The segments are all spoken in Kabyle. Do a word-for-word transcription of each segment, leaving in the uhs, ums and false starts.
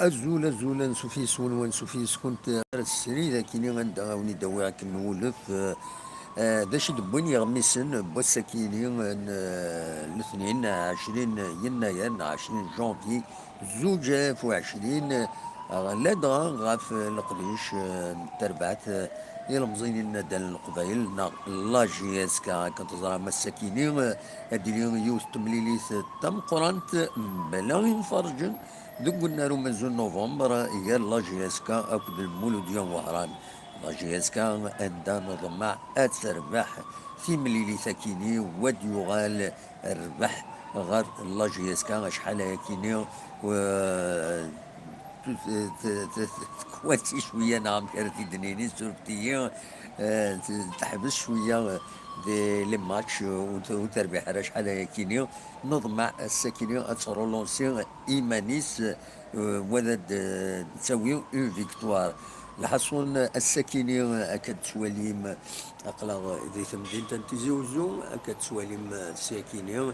Azul, azul, ansuf yes-wen, wansuf yes-kunt ar srid akini anda a wen-id-awiɣ akken nwulef, eh, eh, d acu i d-wwin yiɣmisen n wass-akini n, eh, letnin, ɛecrin yennayer neɣ ɛecrin janvier, zuǧ alaf u ɛecrin, eh, ladɣa ɣef leqdic, eh, n terbaɛt, eh, ilemẓiyen n naddal n Leqbayel neɣ la J S K. Akken teẓram ass-akini, eh, ad d-tili yiwet n temlilit tameqqrant mebla imferrǧen deg unnar umazun n November gar la J S K akked Lmuludya n Wehran. La J S K anda neḍmeɛ ad terbeḥ timlilit akini, wa d-yuɣal rrbeḥ ɣer la J S K acḥal ayakini, eh, tekwati cwiya neɣ amek ara t-id-nini, surfet-iyi, eh, teḥbes cwiya di les matchs, eh, ur terbiḥ ara acḥal ayakini. Neḍmeɛ ass-akini ad tṛulunsi iman-is, eh, wa ad d-tawi une victoire. Lḥaṣun, ass-akini akka d-tettwalim, aql-aɣ di temdint n Tizi Uzzu, akka d-tettwalim, eh, ass-akini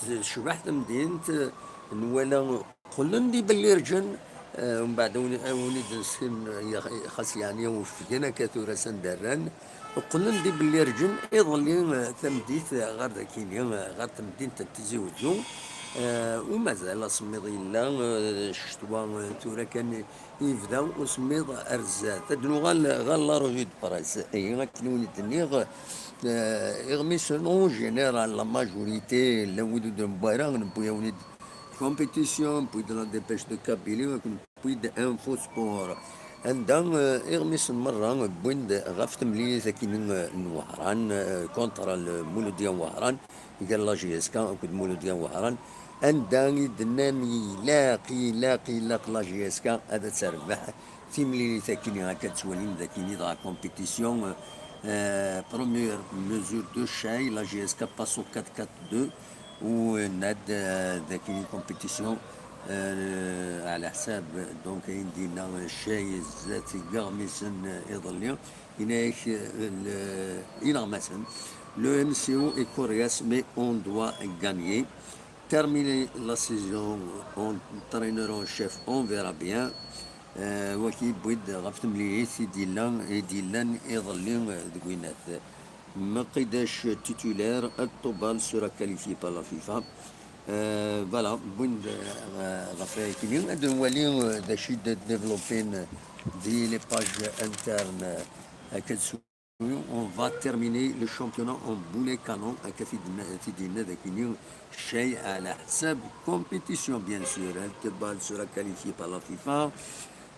tecbeḥ temdint, nwala qqlen d ibellirǧen, eh, mbeɛd a wen-, a wen-id-nesken, eh, xas yeɛni ufgen akka tura s anda rran, qqlen d ibellirǧen iḍelli, eh, tameddit, eh, ɣer dakini, eh, ɣer temdint n Tizi Uzzu. Eh, u mazal asemmiḍ yella, eh, ccetwa, eh, tura kan yebda usemmiḍ ar zdat. Ad nuɣal ɣer la revue de presse. Ihi akken i wen-d-nniɣ, eh, iɣmisen en général, la majorité, llan wid ur d-newwi ara, newwi-awen-id Compétition, puis de la Dépêche de Kabylie, puis de Info Sport. Anda, eh, iɣmisen merra wwin-d ɣef temlilit akkin, eh, n Wehran, eh, contre le Mouloudia Wehran, gar la J S K akked Mouloudia Wehran, anda i d-nnan ilaq, ilaq, ilaq la J S K ad terbeḥ timlilit akkin, akka tettwalim d akkin dɣa compétition, eh, première mesure de ccay, la J S K passe au quatre quatre deux, u nna-d, eh, d akken compétition, eh, ɛla ḥsab, donc, ayen d-yenna ccay zdat iɣmisen, eh, iḍelli, yenna-ak, eh, l-, ineɣmasen, le M C O est coriace, mais on doit gagner. Terminer la saison, entraîneur en chef, on verra bien. Eh, waki yewwi-d ɣef temlilit i d-yellan, i d-yellan iḍelli, eh, deg winat. Mqidac titulaire, At Tubal sera qualifié par la FIFA. Euh, voilà, wwin-d, euh, ɣef wakken ad nwali, euh, d acu i d-développin di les pages internes, euh, akka d-, on va terminer le championnat en boulet canon, akka t-id-yenna, t-id-yenna d akini ccay ɛla ḥsab compétition, bien sûr. At Tubal sera qualifié par la FIFA.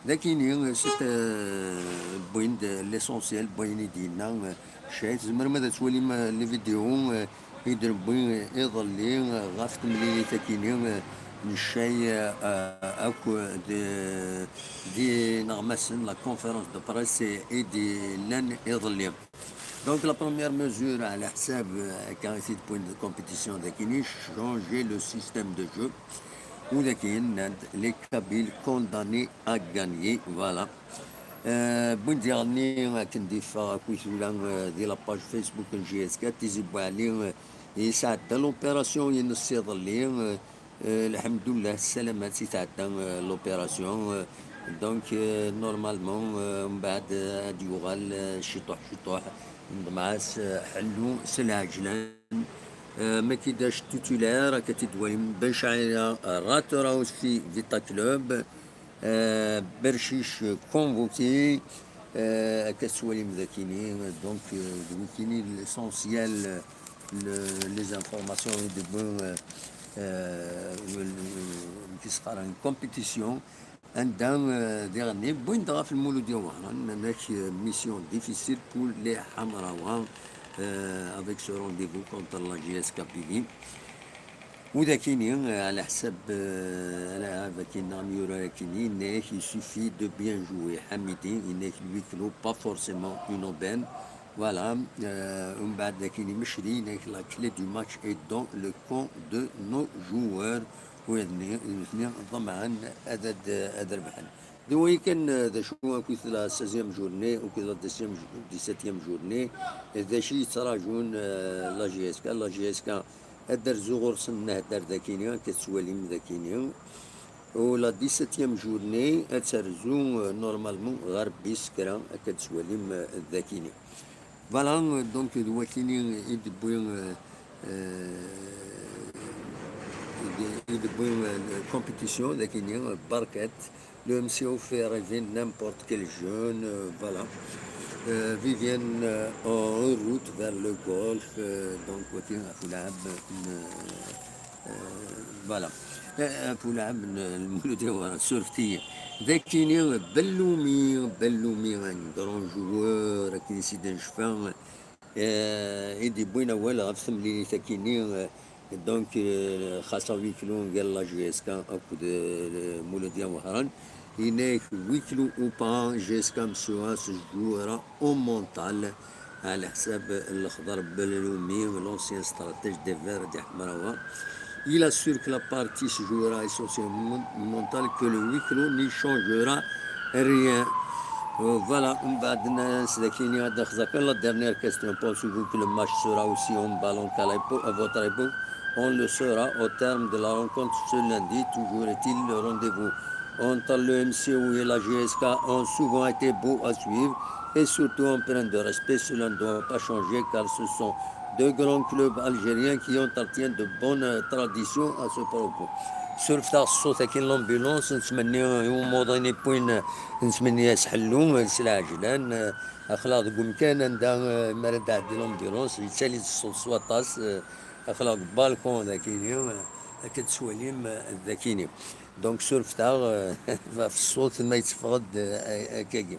D akini, c'est, euh, wwin-d l'essentiel, wwin i d-yenna, euh, ccay. Tzemrem ad twalim, euh, les vidéos, euh, i d-newwi, euh, iḍelli, euh, ɣef temlilit akini, euh, n ccay, euh, akk d, d ineɣmasen, la conférence de presse i d-yellan iḍelli. Donc, la première mesure, ɛla ḥsab, euh, akka i t-id-wwin de compétition d akini, changer le système de jeu. U d akini, nnan-d, les Kabyles condamnés à gagner, voilà. Euh, wwin-d diɣenni akken d-yeffeɣ akk i tura, euh, di la page Facebook n J S K, Tizi Bouali, euh, yesɛedda l'opération-ines iḍelli, euh, euh, lḥemdullah, ssalamat i tɛedda, euh, l'opération, euh, donc, euh, normalement, euh, mbeɛd, euh, ad d-yuɣal, euh, ciṭuḥ ciṭuḥ, nḍmeɛ-as, euh, ḥellu s lɛejlan. Euh, Mkidac titulaire, akka t-id-twalim, Ben Chaira, euh, ratera aussi Vita Club, euh, Berchiche, euh, convoqué, euh, akka tettwalim d akini, donc, euh, d wikini l'essentiel, euh, le, les informations i d-wwin, euh, euh, le, le, qui sera une compétition. Anda, euh, diɣenni, wwin-d ɣef Lmuludya Wehran, nnan-ak, euh, mission difficile pour les Ḥamrawa, euh, avec ce rendez-vous contre la J S K P V. U d akini, euh, ɛla ḥsab, euh, alaɛab akini, neɣ amyurar akini, yenna-ak, il suffit de bien jouer. Ḥamidi, yenna-ak, le huis clos, pas forcément une aubaine. Voilà, euh, umbeɛd d akini Mecri, yenna-ak, la clé du match est dans le camp de nos joueurs. U nutni ḍemɛen ad, ad, ad rebḥen. D wayi kan, eh, d acu akkit la seizième journée, akkit la dix-septième jou-, dix-septième journée, d acu i yettraǧun, eh, la J S K. La J S K ad d-terzu ɣur-sen nnehder d akini, akka tettwalim d akini. u la dix-septième journée ad terzu, euh, normalement ɣer bis kra akka d-twalim, euh, dakini. Voilà, euh, donc d wakini i d-wwi, euh, euh, i d-, i d-wwi, euh, compétition dakini, euh, barket. Le M C O fait rêver n'importe quel jeune, euh, voilà. Euh, Vivienne, euh, en route vers le golf, euh, donc waki ɣef ulɛab n, euh, voilà. Euh, ɣef ulɛab n Lmulud Iwran, surfet-iyi. Dakini, Belloumi, Belloumi, un grand joueur, akken i s-id-necfa, euh, i d-yewwin awal ɣef temlilit akini, euh, donc, euh, xas à huis clos gar la J S K akked, euh, Mouloudia Wehran. Yenna-ak huis clos ou pas, J S K Msuɣa se jouera au mental, ɛla ḥsab Lexḍer Belloumi, l'ancien stratège des Verts di Ḥemrawa. Il assure que la partie se jouera essentiellement au mental, que le huis clos n'y changera rien. Euh, voilà, mbeɛd nnan-as dakini ad nexẓer kan la dernière question. Pensez-vous que le match sera aussi emballant qu'à l'épo-, à votre époque ? On le saura au terme de la rencontre ce lundi. Toujours est-il, le rendez-vous entre le M C O et la J S K ont souvent été beaux à suivre et surtout empreints de respect. Cela ne doit pas changer car ce sont deux grands clubs algériens qui entretiennent de bonnes traditions à ce propos. Surfet-aɣ ṣṣut-agi n l'ambulance, nettmenni i umuḍin iwwin, nettmenni-as ḥellu, s lɛejlan, aql-aɣ deg umkan anda, eh, mi ara d-tɛeddi l'ambulance, yettali-d ṣṣut s waṭas, eh, aql-aɣ deg balcon dakini, eh, akka d-tettwalim, eh, dakini. Donc surfet-aɣ, eh, ɣef ṣṣut ma yetteffeɣ-d, eh, akkagi.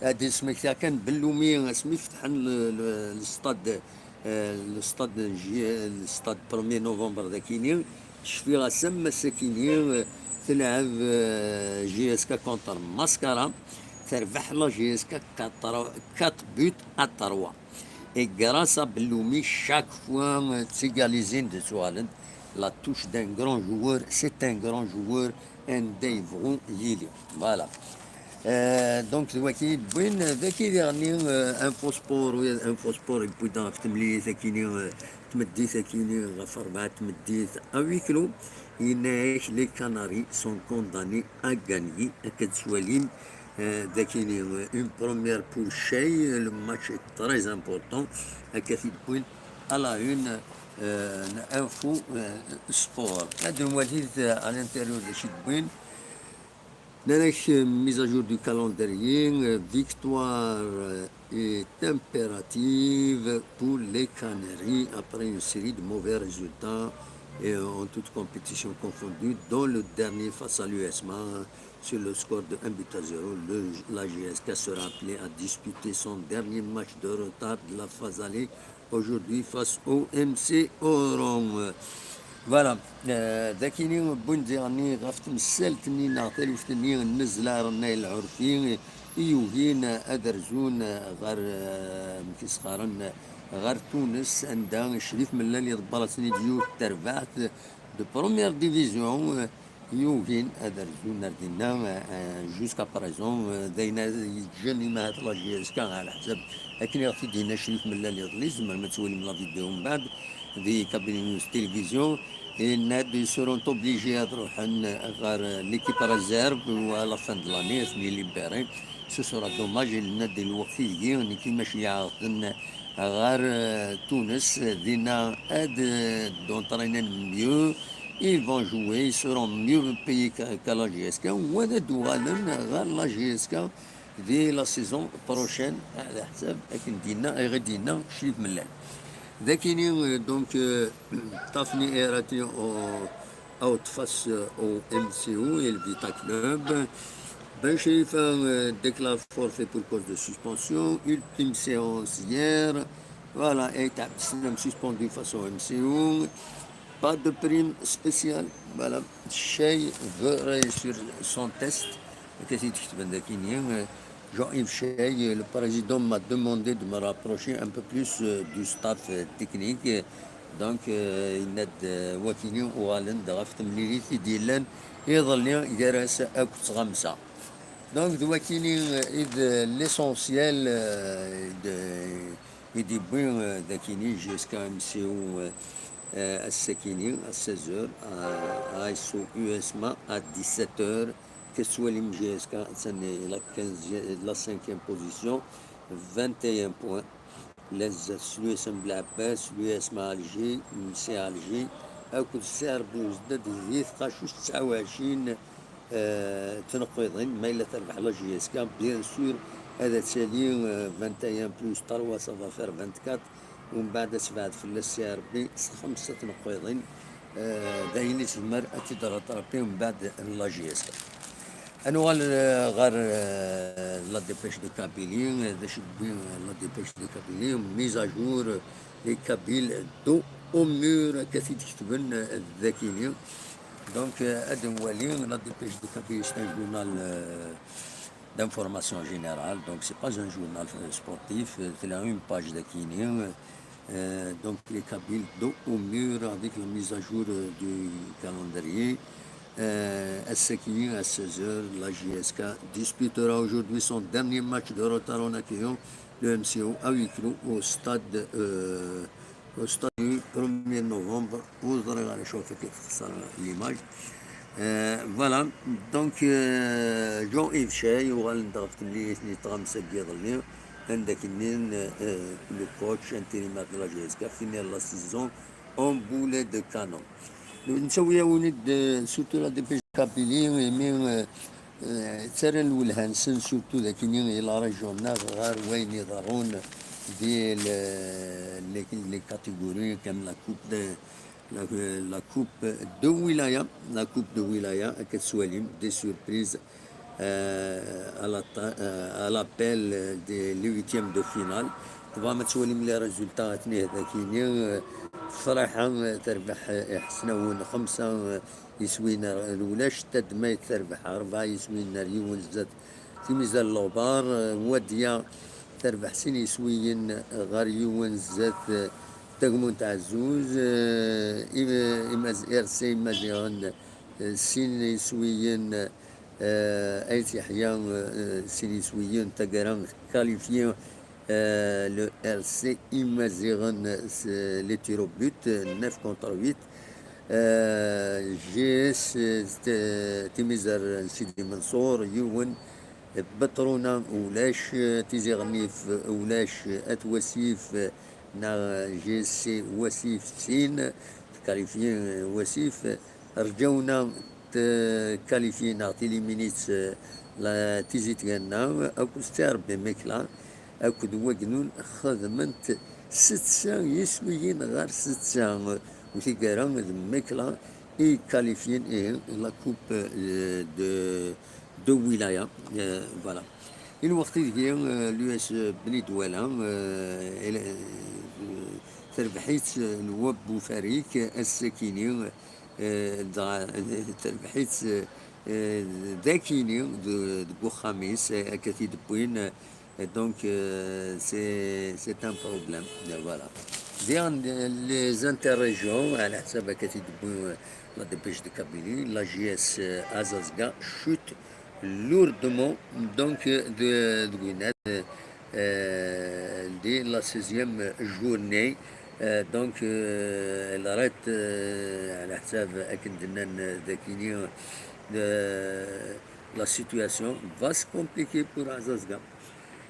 Ad d-smektiɣ kan Belloumi asmi fetḥen le, le, le stade, eh, le stade n J-, le stade premier novembre dakini, cfiɣ-as am ass-akini, eh, telɛeb, eh, J S K contre Mascara, terbeḥ la J S K quatre, quatre buts à trois. Et grâce à Belloumi, chaque fois, eh, ttigalizin-d, ttuɣalen-d, la touche d'un grand joueur, c'est un grand joueur, anda yebɣu yili. Voilà. Euh, donc, d waki i d-wwin, d aki diɣenni, euh, Info Sport, oui, Info Sport, yewwi-d ɣef temlilit akini, euh, tmeddit akini, ɣef rebɛa tmeddit, à huis clos. Yenna-ak, les Canaries sont condamnés à gagner. Akka d-tettwalim, euh, dakini, euh, une première pour Chey, le match est très important. Akka i d-wwin à la une, euh, Info, euh, Sport. Ad nwali, euh, à l'intérieur de chez Win. Nnan-ak, euh, mise à jour du calendrier, euh, victoire, euh, est impérative pour les Canaries après une série de mauvais résultats et, euh, en toute compétition confondue, dont le dernier face à l'U S M A sur le score de un but à zéro. Le, la J S K sera appelée à disputer son dernier match de retard de la phase aller aujourd'hui face au M C Oran. Voilà. Euh, dakini wwin-d diɣenni ɣef temsalt-nni neɣ taluft-nni n Nnezlar n Ayel Ɛurfi i yugin ad rzun ɣer, euh, amek i s-qqaren, ɣer Tunes, anda Crif Mellal iḍebber-asen-id yiwet n terbaɛt de première division, euh, yugin ad rzun ar dinna, euh, jusqu'à présent, euh, d ayen ara yeǧǧen imahat la J S K ɛla ḥsab akken i ɣef i d-yenna Crif Mellal iḍelli, tzemrem ad twalim la vidéo mbeɛd di Kabylie News Télévision, yenna-d ils seront obligés ad ruḥen ɣer l'équipe réserve u à la fin de l'année ad ten-libérer. Ce sera dommage, yenna-d i lweqt ideg nekki mačči iɛerḍen ɣer, euh, Tunes, dinna ad, euh, d-entraînen mieux, ils vont jouer, ils seront mieux payés qu'à, qu'à la J S K, u ad d-uɣalen ɣer la J S K di la saison prochaine, ɛla ḥsab akken d-yenna, i ɣ-d-yenna Crif Mellal. Dakini, euh, donc, euh, Tafni Erati au, out face, euh, au M C O et le Vita Club. Ben Cherifa, euh, déclare forfait pour cause de suspension. Ultime séance hier. Voilà, et Abdeslam suspendu face au M C O. Pas de prime spéciale. Voilà. Chey veut réussir son test. Qu'est-ce que tu veux dire, Jean-Yves Chey, le président m'a demandé de me rapprocher un peu plus, euh, du staff, euh, technique. Donc, euh, yenna-d, euh, wakini uɣalen-d ɣef temlilit i d-yellan iḍelli gar-as akked tɣamsa. Donc, d wakini, euh, i d l'essentiel, euh, de, i d-yewwi, euh, dakini J S K M C O, euh, Euh, ass-akini, à seize heures, à, à U S M A à dix-sept heures, que soit l'M J S K, c'est la quinzième, la cinquième position, vingt et un points. L'U S M Belɛebbas, l'U S M A Alger, l'M C Alger, akked C R B Belouizdad di tqacuct tesɛa u ɛecrin, euh, tneqqiḍin, ma yella terbeḥ la J S K, bien sûr, ad tali, euh, vingt et un plus trois, ça va faire vingt-quatre, ومن بعد تبعد في ال C R B s xemsa tneqqiḍin, euh, d ayen i tezmer ad tt-id-rattraper ومن بعد la J S K. Ad nuɣal, euh, ɣer, euh, la dépêche de Kabylie, euh, d acu d-tewwi, euh, la dépêche de Kabylie, mise à jour, euh, les Kabyles dos au mur, akka t-id-ketben, euh, dakini. Donc, euh, ad nwali, la dépêche de Kabylie, c'est un journal, euh, d'information générale, donc c'est pas un journal, euh, sportif, euh, c'est là une page dakini, euh, euh, donc les Kabyles dos au mur avec la mise à jour, euh, du calendrier. Euh, ass-akini, à seize heures, la J S K disputera aujourd'hui son dernier match de retard en accueillant le M C O à huis clos au stade, euh, au stade du premier novembre. Ur ẓriɣ ara acu akka txeṣṣer l'image. Euh, voilà. Donc, euh, Jean-Yves Chay, uɣalen-d ɣef temlilit-nni n tɣamsa n yiḍelli, anda k-nnin, euh, le coach intérimaire de la J S K, finir la saison en boulet de canon. Nettawi-awen-id, euh, surtout la dépêche de Kabylie, imi, euh, euh, ttarran lwelha-nsen, surtout dakini i la région-nneɣ, ɣer wayen iḍerrun di le-, les, les catégories comme la coupe de, la, la coupe de wilaya, la coupe de wilaya, akka tettwalim, des surprises, euh, à la ta-, euh, à l'appel des, les huitièmes de finale. Tebɣam ad twalim les résultats, atni dakini, euh, Friḥa, euh, terbeḥ, euh, Iḥesnawen xemsa, euh, iswiyen ar ulac, Tadmayt terbeḥ rebɛa iswiyen ar yiwen zdat Timizal Lobar, euh, Wadya terbeḥ sin iswiyen ɣer yiwen zdat, euh, Tagmunt Ɛezzuz, euh, im-, imaz-, R C Imaziɣen, euh, sin iswiyen, euh, Ayt Yeḥya, euh, sin iswiyen, Tagara qualifié, euh, le R C Imaziɣen, euh, les tirs au but, euh, neuf contre huit. Euh, G S, euh, Timizar n Sidi Menṣur, yiwen, Betruna ulac, Tizi Ɣennif ulac, At Wasif, neɣ G S C Wasif sin, tkalifyi Wasif, Rǧawna tkalifyi neɣ tiliminit la Tizi Tganna, akked T R B Mekla, akked Wagnun xedment setta yiswiyen ɣer setta, u taggara d Mekla i kalifyin, ihi, la coupe, euh, de, de wilaya, euh, voilà. I lweqt ideg, euh, l'U S Bni Dwala, euh, elle, euh, terbeḥ-itt, euh, Lwab Bufarik, ass-akini, euh, dɣa, euh, terbeḥ-itt, euh, dakini, de, deg uxxam-is, euh, akka t-id-wwin, euh, Et donc, euh, c'est, c'est un problème. Euh, voilà. Diɣen, euh, les interrégions, ɛla ḥsab akka t-id-tewwi, euh, la dépêche de Kabylie, la J S, euh, Azazga chute lourdement, donc, euh, de, de Gwinnett, euh, euh, dès la seizième journée. Euh, donc, euh, elle arrête, euh, ɛla ḥsab akken d-nnan, euh, dakini, euh, la situation va se compliquer pour Azazga.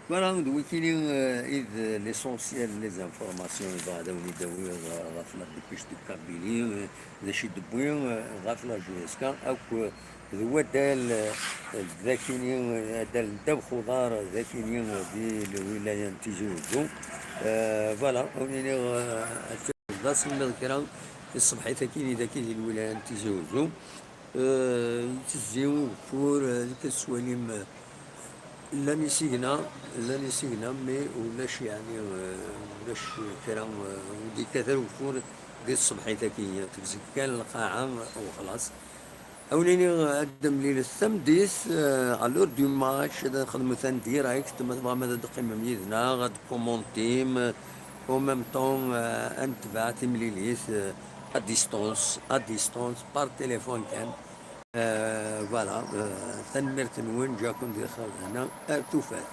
Voilà, d wikini, euh, i d l'essentiel, les informations i bɣiɣ ad awen-id-awiɣ, euh, ɣef la dépêche de Kabylie, euh, d acu i d-tewwi, euh, ɣef la J S K, akk, euh, d waddal, euh, d akini, euh, addal n ddabex uḍar, d akini, euh, di lwilaya n Tizi Uzzu. Euh, voilà, ad wen-iniɣ, euh, d asemmiḍ kra i tṣebḥit akini dagi di lwilaya n Tizi Uzzu. Euh, yettezzi ugeffur, euh, akka tettwalim, euh, llan isigna, llan isigna, mais ulac, yeɛni, euh, ulac kra, euh, ur d-yekkat ara ugeffur di tṣebḥit-agi, tebzeg kan lqaɛa, u xlaṣ. Ad wen-iniɣ, euh, ad d-nemlilet tameddit, euh, à l'heure du match, ad nxedmet en direct, ma tebɣam ad d-teqqimem yid-neɣ, ad d-commentim, euh, au même temps, euh, ad netbeɛ timlilit, euh, à distance, à distance, par téléphone kan. Euh, voilà, euh, tanemmirt-nwen, ǧǧiɣ-ken di lxir d lehna, ar tufat.